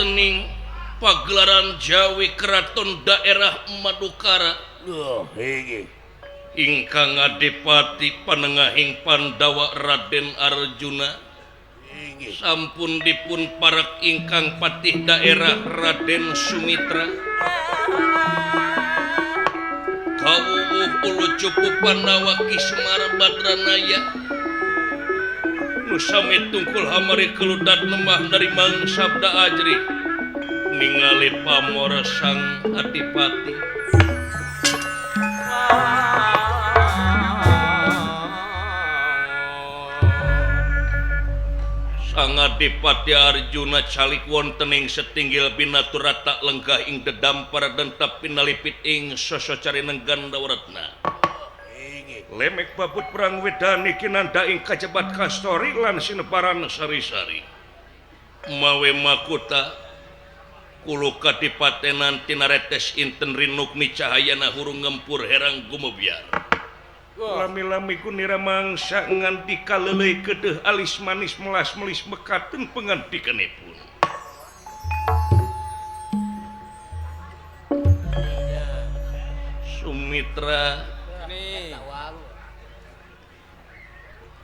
Wontening pagelaran Jawi Keraton Daerah Madukara. Duh, iki. Ingkang Adipati panengahing Pandawa Raden Arjuna. Sampun dipun parek ingkang patih daerah Raden Sumitra. Kawuwuh ulu cupu Pandawa Ki Semar Badranaya. Nu sami tungkul hamari keludat lemah dari Mang Sabda Ajri. Ningali pamor sang adipati. Sang Adipati Arjuna calik wonten ing setinggil binaturata lenggah ing dedampar dentap pinalipit ing sosocari Gandawaratna. Lemek babut perang wedani kinanda ing kajebat kastori lan sineparan sari-sari. Mawe makuta kulu kadipatenan tinaretes inten rinukmi cahayana hurung ngempur herang gumebyar. Lami-lami kunira mangsa nganti kalelei kedeh alis manis melas-melis mekaten pengantikanipun. Sumitra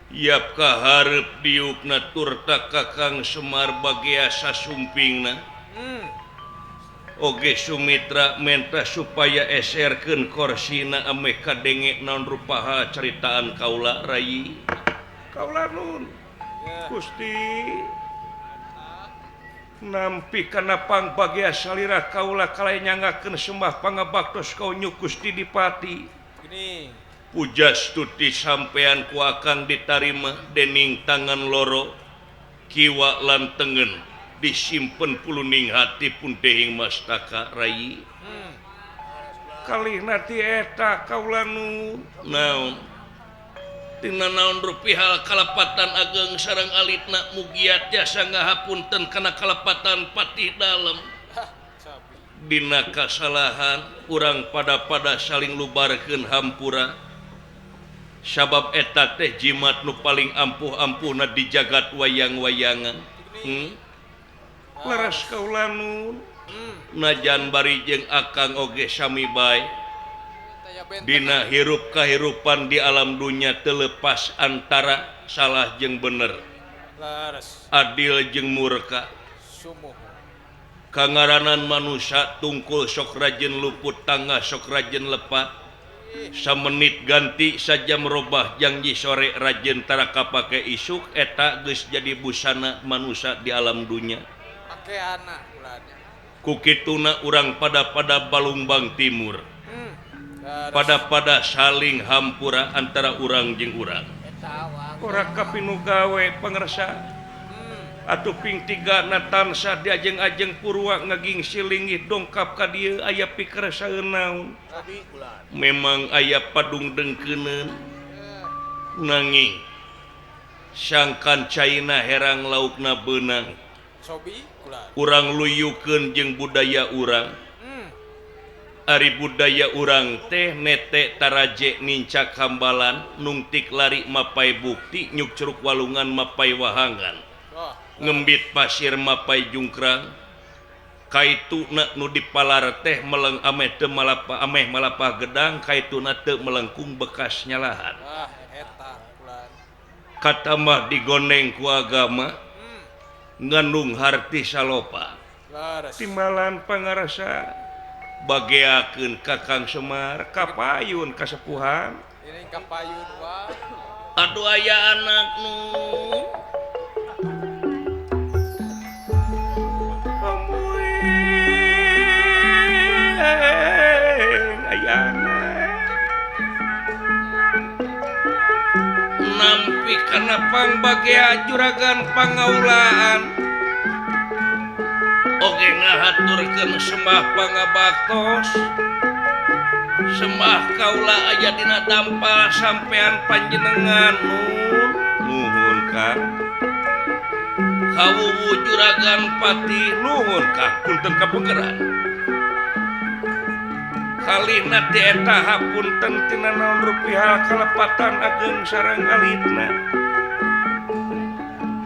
yap kaharep diukna turta Kakang Semar bagea sasumpingna. Oge Sumitra menta supaya eserkeun korsina ameh kadenge naon rupaha ceritaan kaula rayi. Kaula nun. Gusti nampi kana pangbagea salira kaula kalai nyangakeun sembah pangabaktos ka unyu Gusti Dipati. Pujastuti sampean ku akang ditarima dening tangan loro kiwa lan tengen disimpen puluning hati pun dehing mastaka rayi. Kalih nati eta kaula nu naon tina naon rupi hal kalepatan ageng sareng alitna mugia tiasa ngahapunten kana kalepatan patih dalem. Dina kasalahan urang pada-pada saling lubarkeun hampura sabab eta teh jimat nu paling ampuh-ampuhna di jagat wayang-wayangan. Laras kaula nun najan bari jeung akang oge sami bae dina hirup kahirupan di alam dunya teu lepas antara salah jeung bener, adil jeung murka. Kangaranan manusia tungkul sok rajin luput tangga sok rajin lepat samenit ganti sajam robah janji sore rajin tara kapake isuk eta geus jadi busana manusia di alam dunya. Kukituna urang pada-pada Balumbang Timur pada-pada saling hampura antara urang jeung urang. Ora kapinu gawe pangersa atuh ping tiga na tansah diajeng-ajeng purwa ngaging silingih dongkap ka dieu aya pikeresaeun naon. Memang aya padung dengkeuneun nanging sangkan caina herang laukna beunang. Urang luyukeun jeung budaya urang. Ari budaya urang teh nete taraje nincak hambalan nungtik lari mapai bukti nyuk ceruk walungan mapai wahangan ngembit pasir mapai jungkrang kaituna nu dipalar teh meleng ameh teu malapa ameh malapah gedang kaituna teu melengkung bekas nyalahan. Katamah digoneng ku agama ngandung harti salopa. Timbalan pangarasa bageakeun Kakang Semar kapayun kasepuhan. Aduh aya anak nu amuing aya anak nampi kana pangbagea juragan pangaulaan oge ngahaturkeun sembah pangabaktos sembah kaula aya dina dampal sampean panjenengan nun nuhun Kang kawuwu juragan pati nuhun Kang punten kapegeran kalihna ti eta hapunten tina naon rupi hal kalepatan ageng sareng alitna.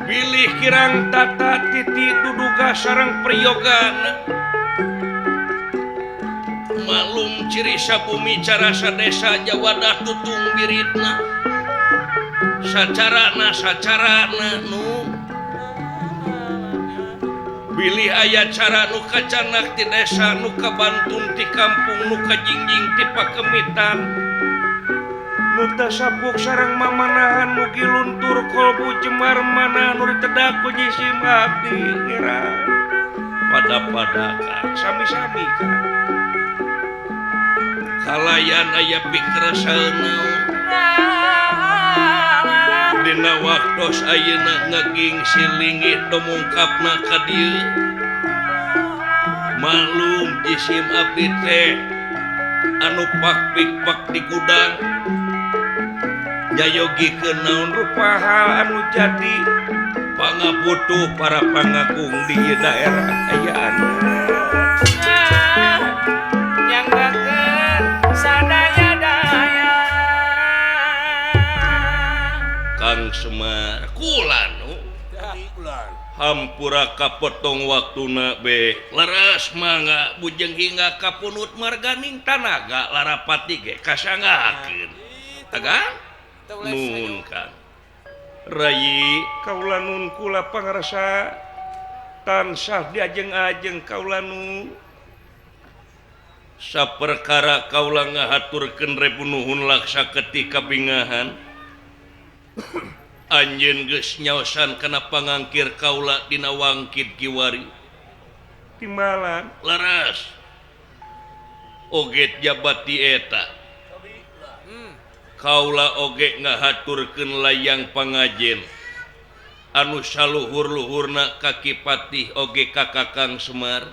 Bilih kirang tata titi duduga sareng priyogana. Malum ciri sabumi carasa desa jawadah tutung biritna. Sacarana sacarana nu bilih aya cara nu kacanak ti desa nu kabantun ti kampung nu kajingjing ti pakemitan. Nu tasapuk sareng mamanahan mugi luntur kolbu jemar mana nu ditedak ku jisim abdi ngira pada-pada Kang sami-sami Kang kalayan aya pikerasa naon dina waktos ayeuna ngaging silingit domongkapna ka dieu maklum jisim abdi teh anu pak-pik-pak di gudang nyayogikeun naon rupa hal anu jadi pangabutuh para pangakung di daerah ayaan nyanggakeun sadaya-daya Kang Semar kula nu hampura kapotong waktuna be leres mangga bujeng hingga kapunut marganing tanaga larapati ge kasanggakeun agan nun Kang Rayi kaula nun kula pangarsa tansah diajeng-ajeng kaula nu saperkara kaula ngahaturkeun rebu nuhun laksa ketika bingahan anjeun geus nyaosan kana pangangkir kaula dina wangkid kiwari timbalan leres oge jabat di eta kaula oge ngahaturkeun layang pangajen anu saluhur-luhurna ka Ki Patih oge ka Kakang Semar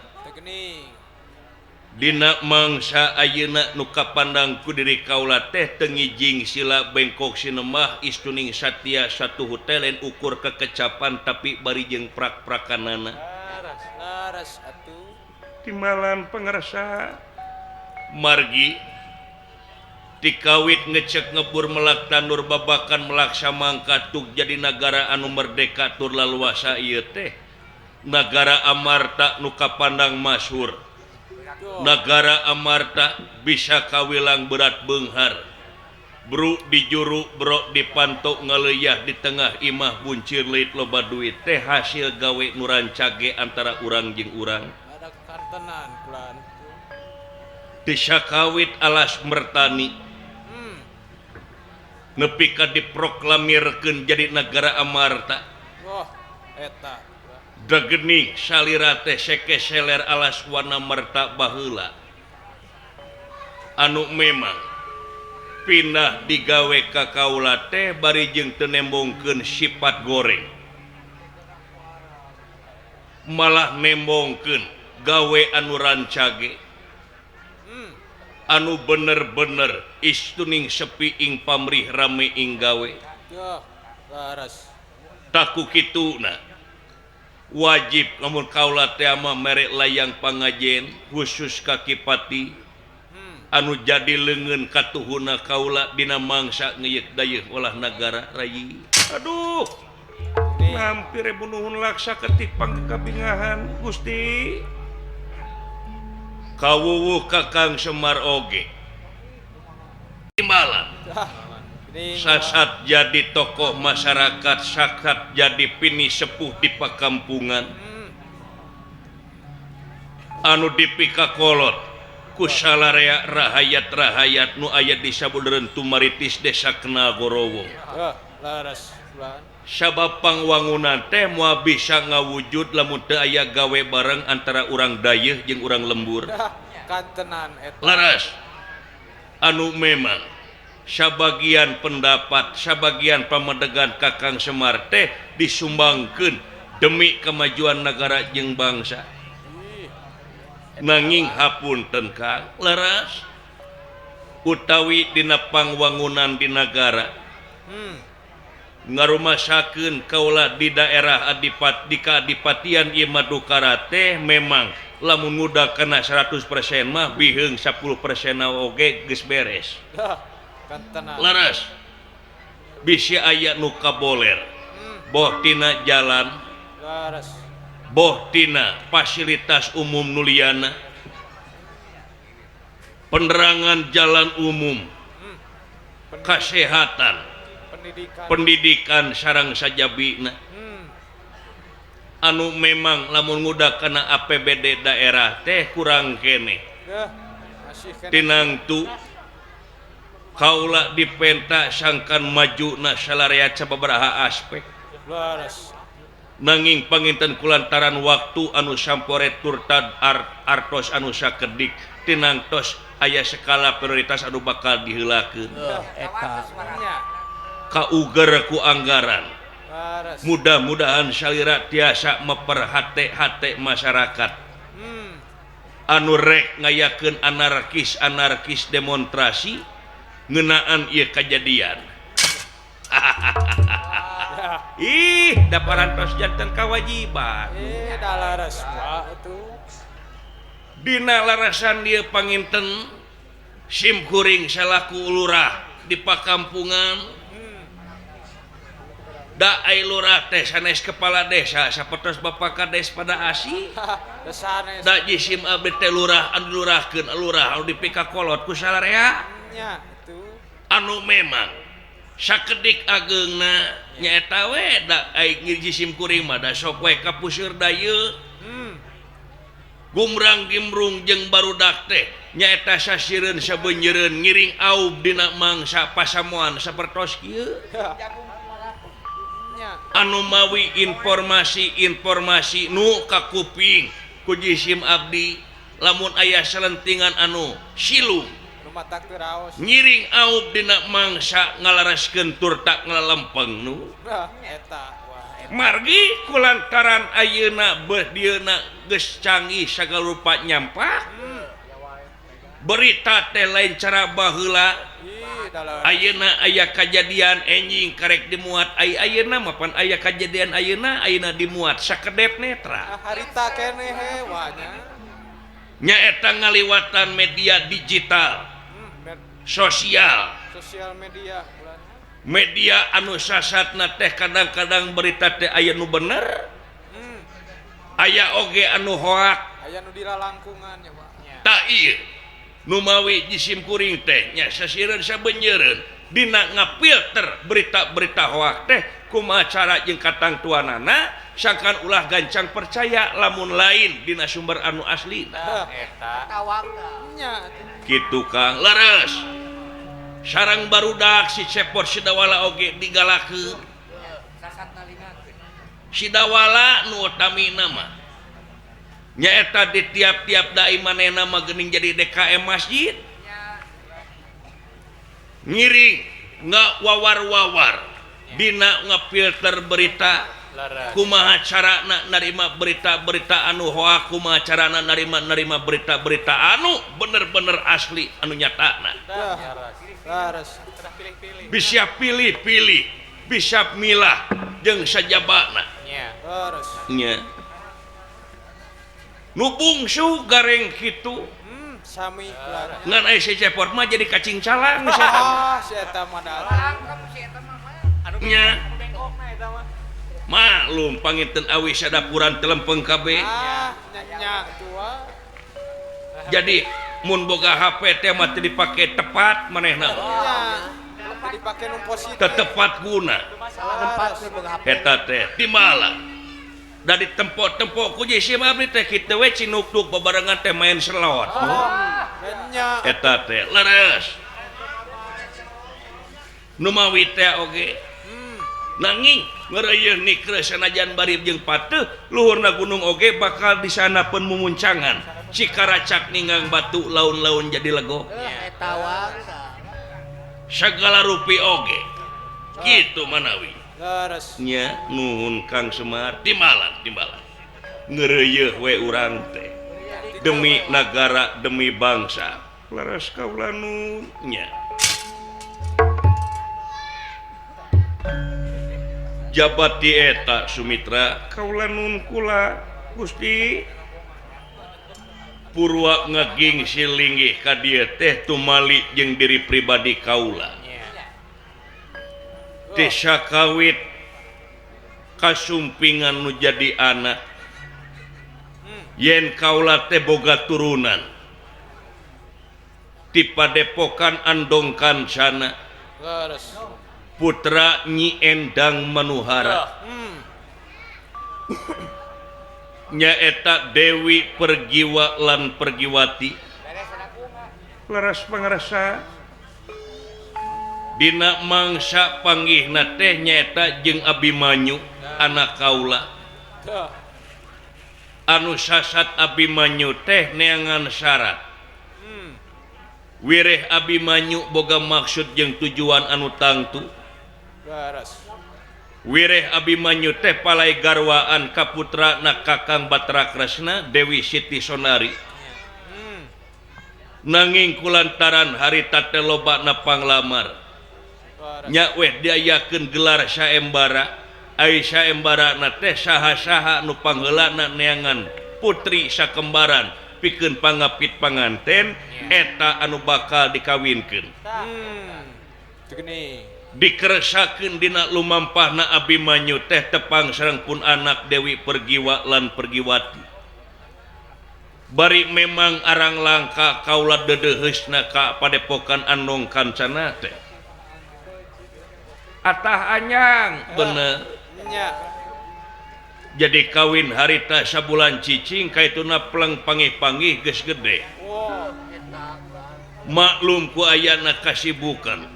dina mangsa ayeuna nu kapandang ku diri kaula teh teu ngijing sila bengkok sinemah istuning satya satu hutelen ukur kekecapan tapi bari jeung prak-prakanana laras atuh timbalan pangarsa margi dikawit ngecek ngebur melak tandur babakan melak samangka tuk jadi nagara anu merdeka tur laluasa ieu teh nagara Amarta nu kapandang masyhur nagara Amarta bisa kawilang berat beunghar bru dijuru bro dipantok ngaleuya di tengah imah buncir leit loba duit teh hasil gawe nu rancage antara urang jeung urang disakawit alas mertani nepi ka diproklamirkeun jadi nagara Amarta. Oh, eta. Dagening salira teh seke seler alas wana merta baheula. Anu memang pindah digawe ka kaula teh bari jeung teu nembongkeun sifat goreng. Malah nembongkeun gawe anu rancage. Anu bener-bener istuning sepi ing pamrih rame ing gawe. Taku kituna wajib lamun kaula teh mah mere layang pangajen khusus ka Ki Patih anu jadi leungeun katuhuna kaula dina mangsa ngeuyeuk dayeuh olah nagara rayi. Aduh, hampir ribu nuhun laksa ketipang kabingahan Gusti. Kawuwuh Kakang Semar oge timbalan sasat jadi tokoh masyarakat sakat jadi pini sepuh di pakampungan anu dipikakolot ku salarea rahayat-rahayat nu aya di sabudeureun Tumaritis desa Kenagorowong. Sabab pangwangunan teh moal bisa ngawujud lamun teu aya gawe bareng antara urang dayeuh jeung urang lembur. Leres anu memang sabagian pendapat sabagian pamedegan Kakang Semar teh disumbangkeun demi kemajuan negara jeung bangsa. Nanging hapunten Kang leres utawi dina pangwangunan di nagara ngarumasakeun kaula di daerah Adipat di Kaadipatian ieu Madukara teh memang lamun ngudag kana 100% mah biheung 10% oge geus beres. Leres bisi aya nu kaboler Boh tina jalan, boh tina fasilitas umum nuliana, penerangan jalan umum, kesehatan, pendidikan sareng sajabina. Anu memang lamun ngudak kana APBD daerah teh kurang kene. Tinangtu kaula dipenta sangkan majuna salarea sababaraha aspek. Nanging panginten kulantaran waktu anu sampore turtad artos anu sakedik tinangtos aya skala prioritas anu bakal diheulakeun. Kauger ku anggaran. Mudah-mudahan salira tiasa meperhate-hate masyarakat. Anu rek ngayakeun anarkis-anarkis demonstrasi ngeunaan ieu kajadian. Ih, da parantos janten kawajiban. Dina larasan dieu panginten sim kuring salaku lurah di pakampungan. Da ai lurah teh sanes kepala desa sapertos Bapak Kades pada asi. Da jisim abdi teh lurah anu lurahkeun lurah anu dipikakolot ku salarea. Anu memang sakedik ageungna nyaeta we da ai jisim kuring mah da sok we ka puseur dayeuh. Gumrang gimrung jeung barudak teh nyaeta sasireun sabeunjeureun ngiring aub dina mangsa pasamuan sapertos kieu. Anu mawi informasi-informasi nu kakuping ku jisim abdi lamun aya salentingan anu silung ngiring aub dina mangsa ngalaraskeun turta ngalalempeng nu margi kulantaran ayeuna beuh dieuna geus canggih sagala rupa nyampak berita teh lain cara baheula. Ayeuna aya kajadian enjing karek dimuat ai ayeuna mah pan aya kajadian ayeuna ayeuna dimuat sakedep netra harita keneh wa nya nyaeta ngaliwatan media digital, sosial media media anu sasatna teh kadang-kadang berita teh aya nu bener, aya oge anu hoak, aya nu dilalangkungan ya Pak. Ta ieu numawi jisim kuring teh nya sasireun sabeunjeureun dina ngapilter berita-berita hoak teh kumaha cara jeung katangtuanana sangkan ulah gancang percaya lamun lain dina sumber anu aslina. Eta kitu Kang leres sareng barudak si Cepot Sidawala oge digalakeun. Sidawala nu utamina mah nyaeta di tiap-tiap dai manehna mah geuning jadi DKM masjid ngiring ngawawar-wawar dina ngafilter berita kumaha carana narima berita-berita anu hoak kumaha carana narima berita-berita anu bener-bener asli anu nyatana. Bisa pilih-pilih, bisa milah jeung sajabana. Nya. Nu bungsu gareng kitu sami ngan aya si Cepot mah jadi kacing calang si eta mah. Si eta mah nya. Maklum panginten awi sadapuran telempeng kabeh. Jadi mun boga HP teh mah teu dipake tepat manehna. Dipake nu positif. Tepat guna. Eta teh timbalan. Dari tempo-tempo ku jisim abdi teh kitu we cinuktuk babarengan teh main selot. Eta teh leres. Nu mawi teh oge. Nanging ngereuyeun nikreus sanajan bari jeung pateuh luhurna gunung oge bakal disanapeun mumuncangan. Cikaracak ninggang batu laun-laun jadi legok. Sagala rupi oge. Kitu manawi. Nya nuhun Kang Semar timbalan timbalan ngeureuyeun we urang teh demi nagara demi bangsa leres kaula nu nya jabati eta Sumitra kaula nun kula Gusti Purwa ngaging silinggih ka dieu teh tumali jeung diri pribadi kaula. Desa kawit Kasumpingan nu jadi anak yen kaula teh boga turunan ti Padepokan Andong Kancana putra Nyi Endang Manuhara nyaeta Dewi Pergiwa lan Pergiwati leres pangrasa dina mangsa panggihna teh nyaeta jeung Abimanyu anak kaula anu sasat Abimanyu teh neangan syarat wireh Abimanyu boga maksud jeung tujuan anu tangtu wireh Abimanyu teh palai garwaan ka putrana Kakang Batara Kresna Dewi Siti Sonari nanging kulantaran harita teh lobana panglamar nya weh diayakeun gelar saembara ai saembarana teh saha-saha nu pangheulana neangan putri sakembaran pikeun pangapit panganten eta anu bakal dikawinkeun dikeresakeun dina lumampahna Abimanyu teh tepang sareng pun anak Dewi Pergiwa lan Pergiwati bari memang arang langka kaula dedeuheusna ka Padepokan Andong Kancana teh atah anyang bener jadi kawin harita sabulan cicing kaituna pleng panggih-panggih geus gede maklum ku ayana kasibukan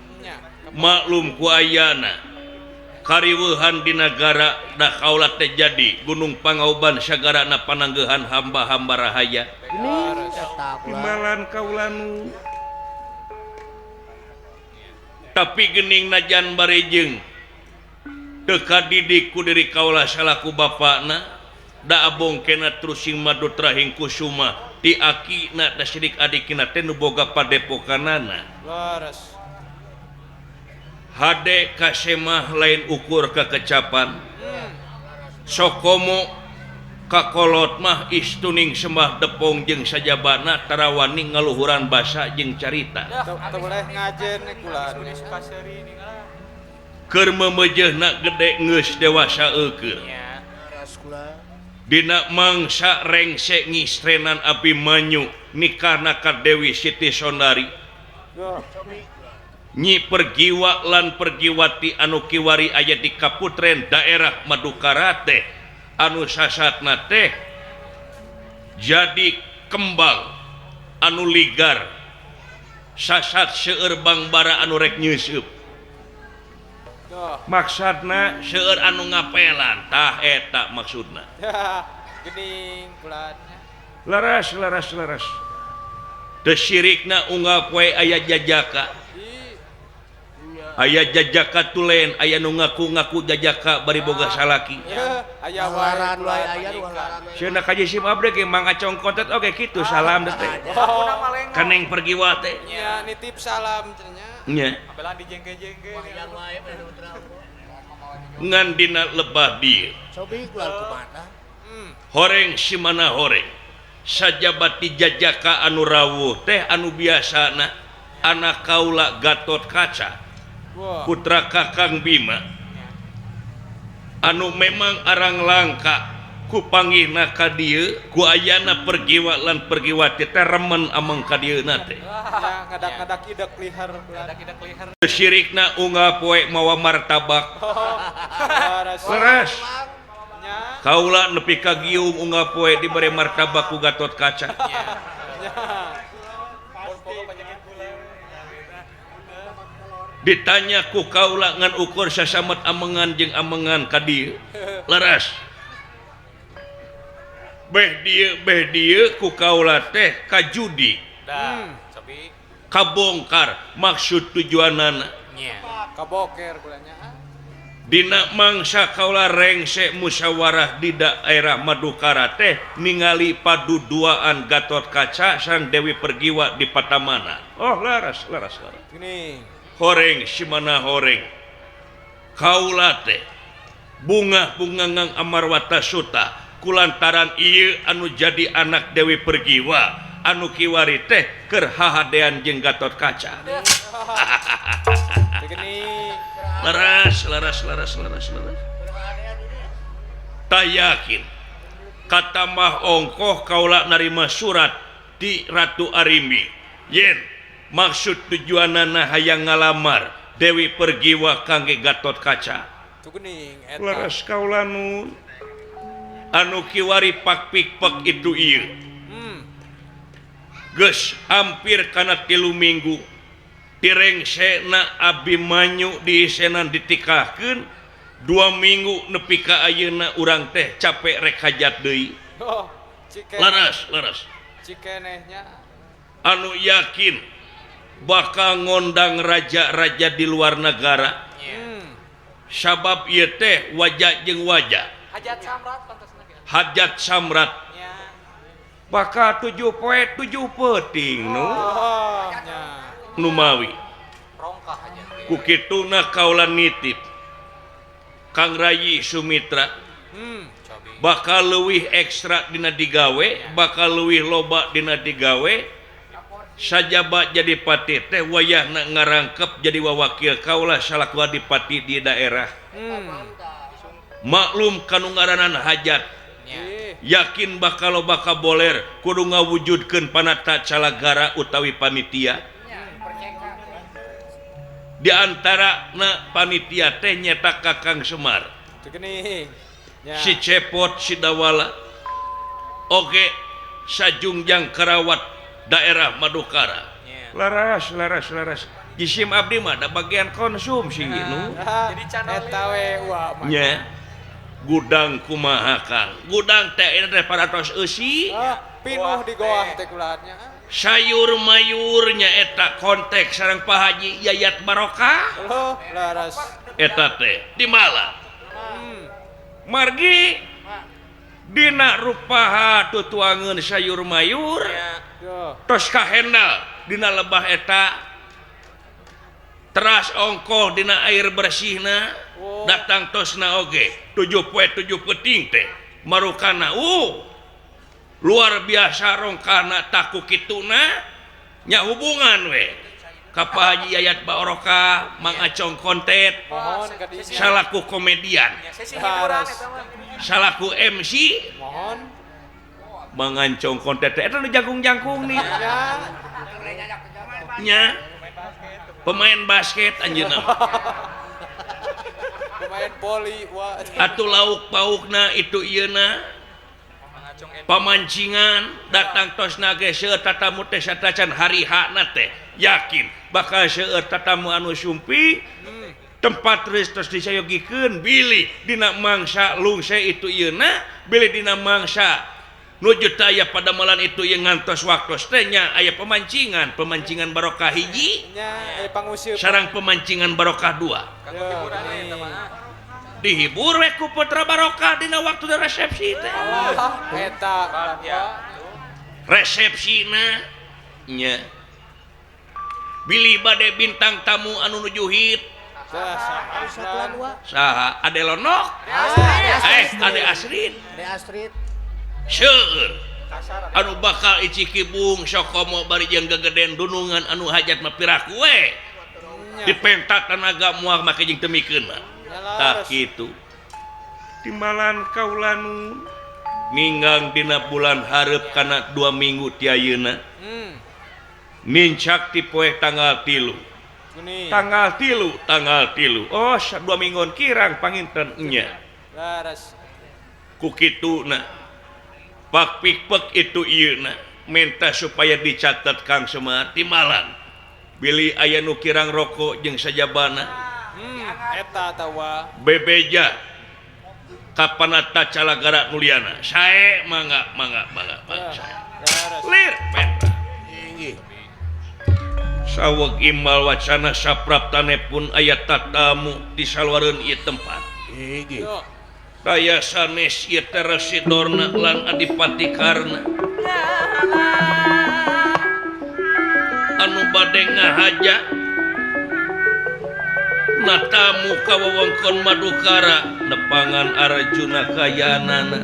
maklum ku ayana kariweuhan di nagara da kaula teh jadi Gunung Pangauban sagarana pananggehan hamba-hamba rahaya timbalan kaula nu tapi gening najan barejeng teu kadidik ku diri kaula salaku bapakna da abongkena terus sing madutra hing kusuma ti akina da sidik adikina teh nu boga padepokanana hade kasemah lain ukur kakecapan sokomo kakolot mah istuning sembah depong jeung sajabana tarawani ngaluhuran basa jeung carita keur memejehna gede geus dewasa eukeur dina mangsa rengse ngistrenan Abimanyu nikahna ka Dewi Siti Sondari Nyi Pergiwa lan Pergiwati anu kiwari aya di Kaputren daerah Madukara teh anu sasatna teh jadi kembang anu ligar sasat seueur bangbara anu rek nyeuseub maksudna seueur anu ngapelan tah eta maksudna geuning kula leres leres leres teu sirikna unggal poe aya jajaka aya jajaka tulen aya nu ngaku-ngaku jajaka bari boga salaki aya waran wae aya cenah ka Jisim abdi ge Mang Acong kontet oge kitu salam teh kaneng Pergiwa teh nya nitip salam cenah nya abelan dijengke-jengke ngan dina lebah dieu horeng simana horeng sajabati jajaka anu rawuh teh anu biasana anak kaula Gatot Kaca putra Kakang Bima anu memang arang langka ku panggihna ka dieu ku ayana Pergiwa lan Pergiwati teh remen ameng ka dieuna teh ngadak-ngadak idek liher sirikna unggal poe mawa martabak leres kaula nepi ka giung unggal poe dibere martabak ku Gatot Kaca ditanya ku kaula ngan ukur sasamet amengan jeung amengan ka dieu leres beh dieu ku kaula teh kajudi kabongkar maksud tujuanana kaboker kulanya dina mangsa kaula rengse musyawarah di daerah Madukara teh ningali paduduaan Gatot Kaca sareng Dewi Pergiwa di Patamana oh leres leres leres horeng simana horeng kaula teh bunga bungangang Amarwata Suta kulantaran ieu anu jadi anak Dewi Pergiwa anu kiwari teh keur hahadean jeung Gatot Kaca leres leres leres leres leres Tak yakin katambah ongkoh kaula narima surat di Ratu Arimbi yen maksud tujuanana hayang ngalamar Dewi Pergiwa kangge Gatot Kaca. Leres kaula nu anu kiwari pak pikpek itu ieu. Geus hampir kana 3 minggu tirengsena Abimanyu diisenan ditikahkeun 2 minggu nepi ka ayeuna urang teh capek rek hajat deui. Oh, leres leres. Cikenehnya. Anu yakin bakal ngondang raja-raja di luar negara. Sabab ieu teh wajah jeung wajah. Hajat samrat pantasna ge. Hajat samrat. Bakal 7 poe 7 peuting nu. Oh, nya. Numawi. Rongkah hajat. Ku kituna kaula nitip Kang Rayi Sumitra. Bakal leuwih ekstra dina digawe, bakal leuwih loba dina digawe. Sajaba jadi patih teh wayahna ngarangkep jadi wawakil kaula salaku adipati di daerah. Maklum kanu ngaranan hajat. Yakin bakal loba kaboler kudu ngawujudkeun panata calagara utawi panitia. Di antara na panitia teh nyeta Kakang Semar. Si Cepot si Dawala. Oge sajungjang Karawat daerah Madukara. Laras laras laras. Jisim abdi mah da bagian konsumsi nu. Jadi eta we wa mah. Nya. Gudang kumaha Kang? Gudang teh teh paratos eusi. Pinuh di goah teh kulahannya. Sayur mayurnya eta kontek sareng Pak Haji Yayat Barokah. Oh, laras. Eta teh di Malang. Margi dina rupaha tutuangeun sayur mayur. Tos kahendal dina lebah eta. Teras ongkoh dina air bersihna. Datang tosna oge 7 poe 7 peuting teh marukana luar biasa rongkana taku kituna nya hubungan we ka Pak Haji Yayat Barokah Mang Acong Kontet salaku komedian salaku MC Mang Acong Kontet eta nu jangkung-jangkung nih nya pemain basket anjeunna pemain poli wah atuh lauk paukna itu ieuna pamancingan datang tosna ge seueur tatamu teh satacan hari hakna teh yakin bakal seueur tatamu anu sumpi tempat terus disayogikeun bilih dina mangsa lungse itu ieuna bilih dina mangsa nuju teh aya padamelan itu ieu ngantos waktos teh nya aya pemancingan pemancingan barokah hiji sareng pemancingan barokah 2 dihibur we ku Putra Barokah dina waktu resepsi teh. Eta resepsina nya bilih bade bintang tamu anu nuju hit saha Ade Lonok Ade Asrid Ade Asrid seueur anu bakal icikibung sokomo bari jeung gegeden dunungan anu hajat mah piraku we dipentak tanaga moal make jeung temikeun mah. Tak kitu timbalan kaula nu ninggang dina bulan hareup kana 2 minggu ti ayeuna. Nincak ti poe tanggal 3. Tanggal 3, tanggal 3. Oh, 2 minggon kirang panginten nya. Laras. Ku kituna. Pak pikpek itu ieuna minta supaya dicatat Kang Semar timbalan. Bilih aya nu kirang rokok jeung sajabana. Eta atawa bebeja kapanata calagara mulyana sae mangga mangga mangga mangga sae lir petra inggih saweg imal wacana sapraptane pun aya tatamu di saluareun ieu tempat inggih daya sanes ieu teh Residorna lan Adipati Karna anu bade ngahaja natamu ka wewengkon Madukara nepangan Arjuna kayanana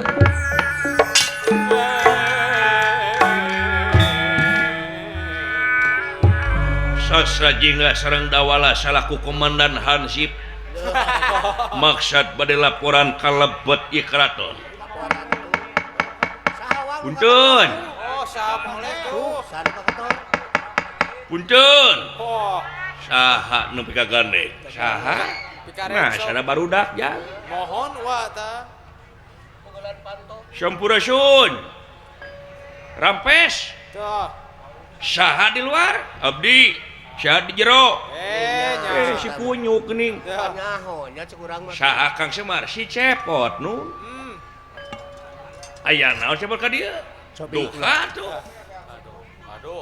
Sastra Jingga sareng Dawala salaku komandan Hansip. Maksad bade laporan kalebet ieu keraton. Punten. Oh, assalamualaikum. Punten. Saha nu pikagandeng? Saha? Nah, sana barudak ya. Mohon wa ta. Sampurasun. Rampes. Saha di luar? Abdi. Saha di jero? Si kunyuk geuning. Saha Kang Semar? Si Cepot nu. Aya naon cepot ka dieu? Duka tuh.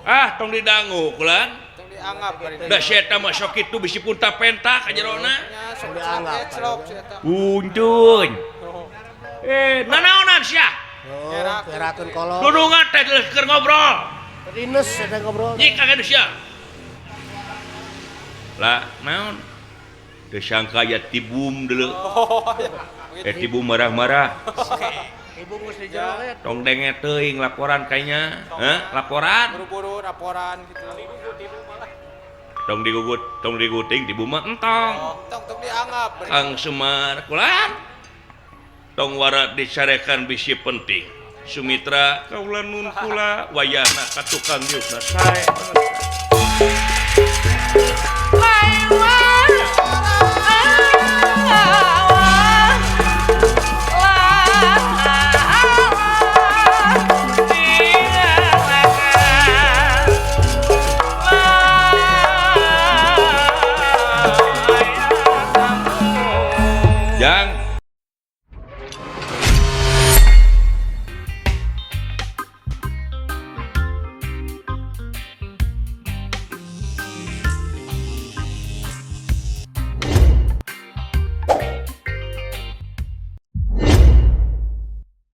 Ah, tong didangu kulan. Tong dianggap bari. Da si eta mah sok kitu bisi punta-penta ka jerona. Punten. Nanaonan sia? Oh, gerakeun kolot. Dudungan teh keur ngobrol. Rines eta ngobrol. Nyik ka sia. Lah, naon? Teu sangka aya tibum deuleu. Tibum marah-marah. Ibu geus di jero we. Tong denge teuing laporan kayaknya. Hah? Laporan? Buru-buru laporan gitu. Tong digugut, tong diguting tibum mah entong. Tong tong dianggap. Kang Semar kulan. Tong wara dicarekan bisi penting. Sumitra kaula nun kula wayahna ka tukang diukna sae. Jang